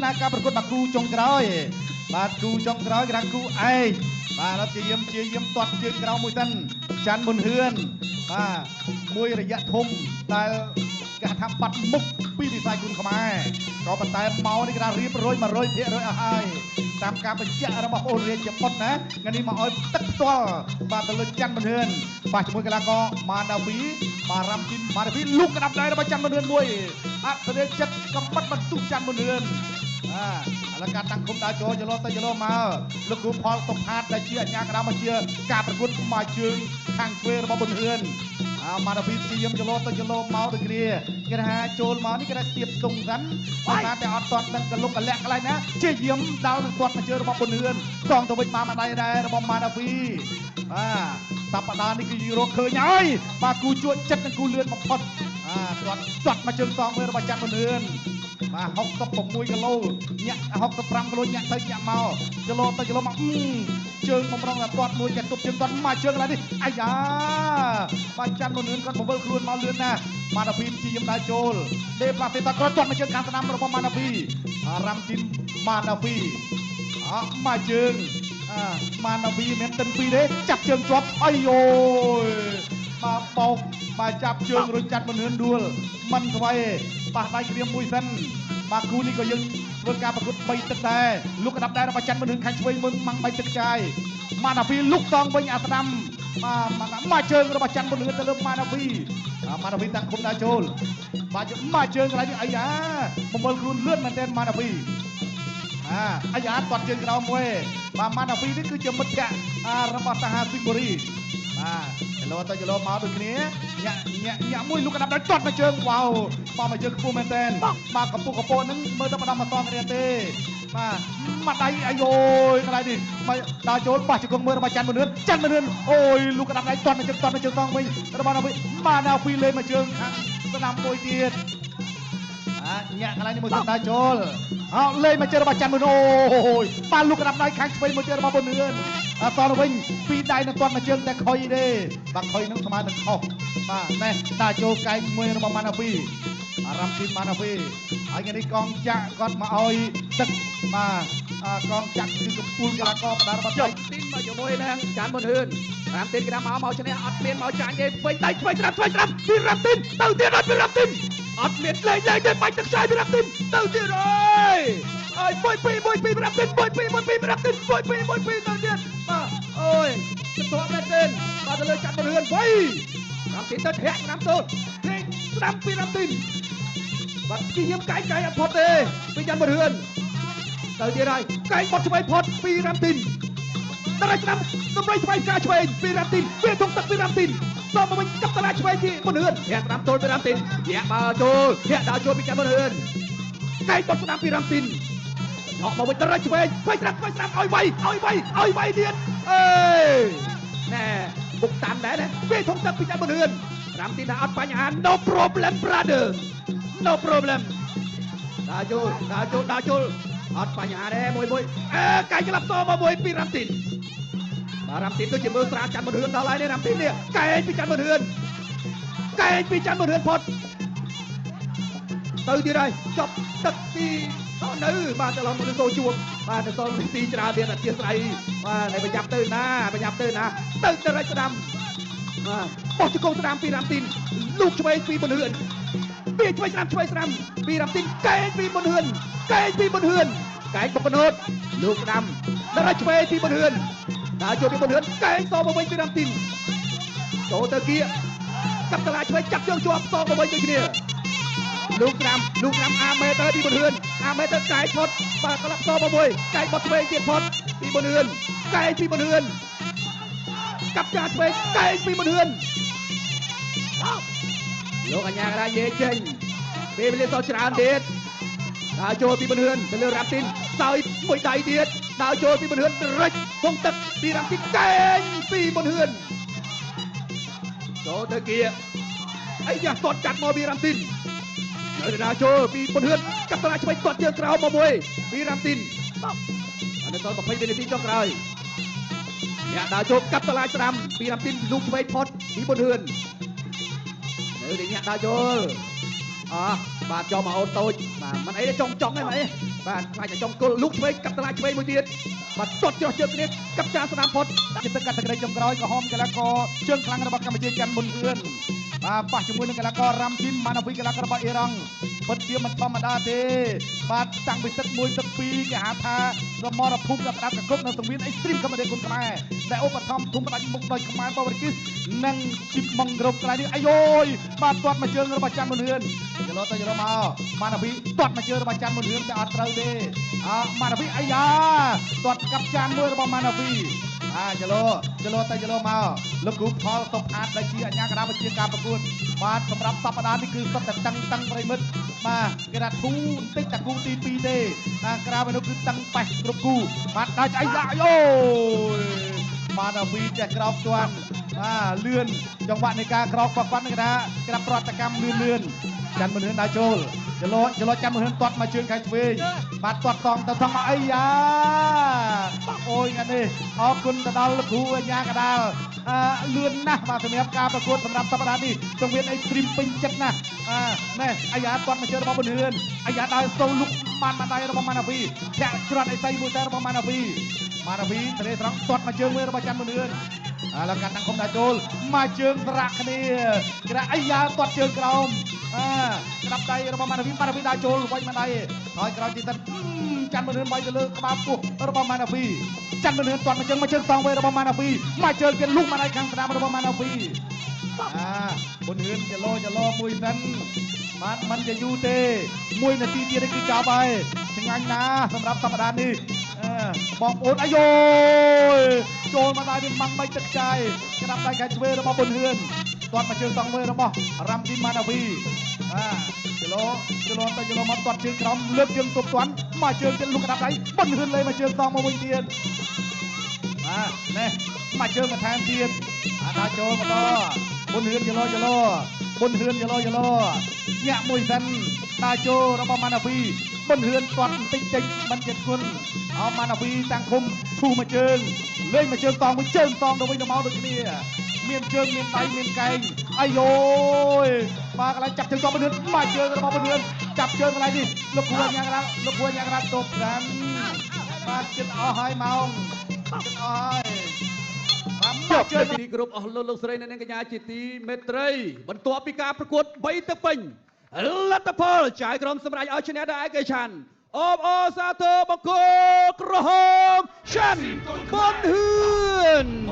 នាការប្រកួតបាគូចុងក្រោយបាទគូចុងក្រោយគេថាគូឯកបាទដល់ព្យាយាមព្យាយាមទាត់ជើងក្រោមមួយសិនច័ន្ទប៊ុនហឿនបាទមួយរយៈធំដែលគេថាបាត់មុខពីវិស័យគុនខ្មែរក៏ប៉ុន្តែមកនេះគេថារៀបរយ100%អស់ហើយតាមការបញ្ជាក់របស់អូនរាជបុត្រណាថ្ងៃនេះមកឲ្យទឹកផ្ទាល់បាទទៅលើច័ន្ទប៊ុនហឿនបាទជាមួយកីឡាករម៉ាដាវីបារ៉ាំជីនម៉ាដាវីលូកក្តាប់ដៃរបស់ច័ន្ទប៊ុនហឿនមួយអត់ទេចិត្តកំបិតបន្ទុះច័ន្ទប៊ុនហឿន បាទឥឡូវការតាំងគុំដើរចូលចលោទៅចលោមកលោកគ្រូផលសុផាតដែលជាអញ្ញាកណ្ដាលមកជាការប្រកួតមកជើងខាងឆ្វេងរបស់ប៊ុនហឿនអាម៉ាដាវីព្យាយាមចលោទៅចលោមកដូចគ្នាគេថាចូលមកនេះគេថាស្ទាបស្ទង់សិនអត់ថាតែអត់ទាត់នឹងកលុកកលាក់កន្លែងណាជាយាមដល់នឹងទាត់មកជើងរបស់ប៊ុនហឿនសងទៅវិញមកម្ដាយដែររបស់ម៉ាដាវីបាទសប្តាហ៍នេះគឺរកឃើញហើយបាទគូជួចចិត្តនិងគូលឿនបំផុតអាទាត់ទាត់មកជើងសងវិញរបស់ច័ន្ទប៊ុនហឿន បាទ66គីឡូញាក់65គីឡូញាក់ទៅញាក់មកចលោទៅចលោមកអឺជើងបំរុងតែទាត់មួយចាត់ទប់ជើងទាត់មកជើងកន្លែងនេះអាយ៉ាបាទច័ន្ទមនឿនគាត់បង្វិលខ្លួនមកលឿនណាស់ម៉ាដាវីជាយមដើរចូលដេផ្លាស់ទេតក្រទាត់មកជើងខាងស្ដាំរបស់ម៉ាដាវីអារ៉ាំទីនម៉ាដាវីអមកជើងអាម៉ាដាវីមិនមែនតិនពីរទេចាប់ជើងជាប់អាយយយបាទបោកបាទចាប់ជើងរុញចាត់មនឿនដួលមិនស្វ័យប៉ះដៃគ្រាមមួយសិនបាទគូនេះក៏យើងធ្វើការប្រកួត3ទឹកដែរលុកកដាប់ដែររបស់ច័ន្ទមនឿនខាងឆ្វេងមុនម៉ាំង3ទឹកចាយម៉ាដាវីលុកតងវិញអាស្ដាំបាទមកជើងរបស់ច័ន្ទមនឿនទៅលើម៉ាដាវីម៉ាដាវីតាំងគុំដើរចូលបាទមកជើងកន្លែងនេះអាយ៉ាបំវិលខ្លួនលឿនមែនទែនម៉ាដាវីអាអាយ៉ាទាត់ជើងក្រោមមួយបាទម៉ាដាវីនេះគឺជាមិត្តភក្តិរបស់តាហាស៊ីងបូរីបាទចលោទៅចលោមកដូចគ្នាញាក់ញាក់ញាក់មួយលុកកដាប់ដល់ទាត់មកជើងវ៉ាវមកមកជើងខ្ពស់មែនទែនបាទកម្ពុះកម្ពស់ហ្នឹងមើលទៅម្ដងមកតគ្នាទេបាទមកដៃអាយយកន្លែងនេះមកដើរចូលប៉ះជង្គង់មើលរបស់ច័ន្ទមនឿនច័ន្ទមនឿនអូយលុកកដាប់ដៃទាត់មកជើងទាត់មកជើងតងវិញរបស់ណាវីម៉ាណាវីលេមកជើងខាងស្ដាំមួយទៀតអាញាក់កន្លែងនេះមួយសិនដើរចូលអោលេមកជើងរបស់ច័ន្ទមនឿនអូយបាទលុកកដាប់ដៃខាងឆ្វេងមួយទៀតរបស់មនឿនអតទៅវិញពីរដៃនឹងទាត់មកជើងតែខុយទេបាទខុយនឹងស្មើនឹងខុសបាទណែដើរចូលកែងមួយរបស់ម៉ាណាវីអារ៉ាំទីម៉ាណាវីហើយថ្ងៃនេះកងចាក់គាត់មកឲ្យទឹកបាទកងចាក់គឺកំពូលកីឡាករបដារបស់ថៃ ទីនមកជាមួយនឹងចានប៊ុនហឿនរ៉ាមទីនគេថាមកមកឈ្នះអត់មានមកចាញ់ទេវិញដៃឆ្វេងស្ដាំឆ្វេងស្ដាំពីរ៉ាមទីនទៅទៀតអត់ពីរ៉ាមទីនអត់មានលេងលេងទេបាច់ទឹកខ្សែពីរ៉ាមទីនទៅទៀតអើយអើយ1 2 1 2រ៉ាមទីន1 2 1 2រ៉ាមទីន1 2 1 2ទៅទៀតបាទអូយទៅទាត់មែនទេបាទទៅលើចានប៊ុនហឿនវៃរ៉ាមទីនទៅធាក់ស្ដាំទៅធាក់ស្ដាំពីរ៉ាមទីនបាទព្យាយាមកែងកែងអត់ផុតទេពីចានប៊ុនហឿនទៅទៀតហើយកែងបត់ឆ្វេងផុតពីរ៉ាមទីន ដរាឆ្នាំតម្រៃឆ្វេងការឆ្វេងពីរ៉ាទីនវាធំទឹកពីរ៉ាទីនតមកវិញចាប់តារាឆ្វេងពីមុនហឿនធាក់ស្ដាំទល់ពីរ៉ាទីនធាក់បើចូលធាក់ដើរចូលពីចាំមុនហឿនកែងបត់ស្ដាំពីរ៉ាទីនហក់មកវិញដរាឆ្វេងឆ្វេងស្ដាំឆ្វេងស្ដាំឲ្យវៃឲ្យវៃឲ្យវៃទៀតអេណែបុកតាន់ដែរណាវាធំទឹកពីចាំមុនហឿនរ៉ាំទីនថាអត់បញ្ហា no problem brother no problem ដើរចូលដើរចូលដើរចូលអត់បញ្ហាទេមួយមួយអេកែងក្លាប់សមកមួយពីរ៉ាំទីនបាទរ៉ាំទីនដូចជាមើលស្រាលច័ន្ទប៊ុនហឿនដល់ហើយនេះរ៉ាំទីននេះកែងពីច័ន្ទប៊ុនហឿនកែងពីច័ន្ទប៊ុនហឿនផុតទៅទៀតហើយចប់ទឹកទីអត់នៅបាទទៅឡងមកសូជួបបាទទៅសល់ទីច្រើនទៀតអធិស្ឋានបាទតែប្រញាប់ទៅណាប្រញាប់ទៅណាទៅទៅរៃស្ដាំបាទបោះជង្គង់ស្ដាំពីរ៉ាំទីនលូកឆ្វេងពីប៊ុនហឿន ពីឆ្វេងស្ដាំឆ្វេងស្ដាំពីរ៉ាំទីនកែងពីប៊ុនហឿនកែងពីប៊ុនហឿនកែងបុកកណូតលោកស្ដាំដល់ឆ្វេងពីប៊ុនហឿនដើរចូលពីប៊ុនហឿនកែងសមកវិញពីរ៉ាំទីនចូលទៅគៀកាប់តឡាឆ្វេងចាប់ជើងជាប់សមកវិញដូចគ្នាលោកស្ដាំលោកស្ដាំអាមេទៅពីប៊ុនហឿនអាមេទៅកែងផុតបាទក្លាប់សមកមួយកែងបត់ឆ្វេងទៀតផុតពីប៊ុនហឿនកែងពីប៊ុនហឿនកាប់ចាឆ្វេងកែងពីប៊ុនហឿនលោកអញ្ញាករាយេចេញពេលវេលាសល់ច្រើនទៀតដើរចូលពីប៊ុនហឿនទៅលើរ៉ាប់ទីនសើយមួយដៃទៀតដើរចូលពីប៊ុនហឿនរិចធំទឹកពីរ៉ាប់ទីនកែងពីប៊ុនហឿនចូលទៅគៀអីយ៉ាទាត់ចាត់មកពីរ៉ាំទីននៅដើរចូលពីប៊ុនហឿនកាប់តឡាឆ្វេងទាត់ជើងក្រោមមកមួយពីរ៉ាំទីនអានេះត20វិនាទីចុងក្រោយអ្នកដើរចូលកាប់តឡាស្ដាំពីរ៉ាំទីនលូកឆ្វេងផុតពីប៊ុនហឿននៅតែញាក់ដើរចូលអោះបាទចូលមកអូនតូចបាទមិនអីទេចុងចុងទេមិនអី បាទខ្លាចតែចុងគល់លូកឆ្វេងកាប់តឡាឆ្វេងមួយទៀតបាទទាត់ច្រោះជើងគ្នាកាប់ចាស្ដាំផុត ជាទឹកកាត់ទឹកដីចុងក្រោយក្រហមកីឡាករជើងខ្លាំងរបស់កម្ពុជាច័ន្ទប៊ុនហឿនបាទប៉ះជាមួយនឹងកីឡាកររ៉ាំធីមម៉ាណាវីកីឡាកររបស់អ៊ីរ៉ង់ពិតជាមិនធម្មតាទេបាទតាំងពីទឹក1ទឹក2គេហៅថាសមរភូមិដល់ផ្ដាប់កគុកនៅសង្វៀនអេស្ទ្រីមកម្ពុជាគុណខ្មែរដែលឧបត្ថម្ភធំផ្ដាច់មុខដោយខ្មែរបវរគិសនិងជីបម៉ុងគ្រប់កន្លែងនេះអាយយបាទទាត់មកជើងរបស់ច័ន្ទប៊ុនហឿនចលោទៅចលោមកម៉ាណាវីទាត់មកជើងរបស់ច័ន្ទប៊ុនហឿនតែអត់ត្រូវទេអម៉ាណាវីអាយ៉ាទាត់កាប់ចានមួយរបស់ម៉ាណាវី អាចលោចលោទៅចលោមកលោកគ្រូផលសុផាតដែលជាអញ្ញាកណ្ដាលវិជាការប្រកួតបាទសម្រាប់សប្តាហ៍នេះគឺសុទ្ធតែតឹងតឹងប្រិមិត្តបាទគេថាធូបន្តិចតែគូទី2ទេបាទក្រៅពីនោះគឺតឹងប៉េះគ្រប់គូបាទដល់ឆ្អៃយ៉ាអូយបាទដល់វីចេះក្រោកទាន់បាទលឿនចង្វាក់នៃការក្រោករបស់គាត់នេះគេថាគេថាប្រតិកម្មលឿនលឿនច័ន្ទមនឿនដើរចូលចលោចលោចាំមនឿនទាត់មកជើងខាងឆ្វេងបាទទាត់តងទៅថងមកអីយ៉ាអូយថ្ងៃនេះអរគុណទៅដល់លោកគ្រូអាជ្ញាកដាលអឺលឿនណាស់បាទសម្រាប់ការប្រកួតសម្រាប់សប្តាហ៍នេះសង្វៀនអេស្ទ្រីមពេញចិត្តណាស់បាទណែអាយ៉ាទាត់មកជើងរបស់មនឿនអាយ៉ាដើរសូលុកបានមកដៃរបស់ម៉ាណាវីធាក់ច្រត់អីសីមួយតែរបស់ម៉ាណាវីម៉ាណាវីត្រេត្រង់ទាត់មកជើងមួយរបស់ច័ន្ទមនឿន ឥឡូវកាន់តាំងគុំដាក់ចូលមកជើងត្រាក់គ្នាក្រាអាយ៉ាទាត់ជើងក្រោមអាក្តាប់ដៃរបស់ម៉ាណាវីម៉ាណាវីដាក់ចូលវាយមកដៃថយក្រោយទីសិនច័ន្ទមនឿនវាយទៅលើក្បាលពោះរបស់ម៉ាណាវីច័ន្ទមនឿនទាត់មកជើងមកជើងសងវិញរបស់ម៉ាណាវីមកជើងទៀតលុះមកដៃខាងស្ដាំរបស់ម៉ាណាវីអាបុនហឿនចលោចលោមួយសិនបាទមិនជាយូរទេមួយនាទីទៀតនេះគឺចប់ហើយឆ្ងាញ់ណាស់សម្រាប់សប្តាហ៍នេះអឺបងប្អូនអាយយចូលមកដល់វាម៉ាំងបីទឹកចាយក្តាប់ដៃខាងឆ្វេងរបស់បុនហឿនទាត់មកជើងសងវិញរបស់រ៉ាំទីម៉ាណាវីបាទចលោចលោទៅចលោមកទាត់ជើងក្រោមលើកជើងទប់ទាន់មកជើងទៀតលុកក្តាប់ដៃបុនហឿនលេមកជើងសងមកវិញទៀតបាទនេះមកជើងបន្ថែមទៀតអាដាក់ចូលបន្តបុនហឿនចលោចលោបុនហឿនចលោចលោញាក់មួយសិនដាក់ចូលរបស់ម៉ាណាវីបុនហឿនទាត់បន្តិចតិចមិនជាធ្ងន់អោម៉ាណាវីតាំងឃុំឈូមកជើងលេងមកជើងតងមួយជើងតងទៅវិញទៅមកដូចគ្នាមានជើងមានដៃមានកែងអាយយបាទកន្លែងចាប់ជើងតបុនហឿនមកជើងរបស់បុនហឿនចាប់ជើងកន្លែងនេះលោកគ្រូញ៉ាំកណ្ដាលលោកគ្រូញ៉ាំកណ្ដាលទប់សិនបាទចិត្តអស់ហើយម៉ោងចិត្តអស់ហើយបាទមកជើង ទីគោរពអស់លោកលោកស្រីអ្នកនាងកញ្ញាជាទីមេត្រីបន្ទាប់ពីការប្រកួត3ទៅពេញលទ្ធផលចាយក្រុមសម្រាប់ឲ្យឈ្នះដោយឯកច្ឆន្ទអបអរសាទរបង្គោលក្រហមឆាន់ប៊ុនហឿន។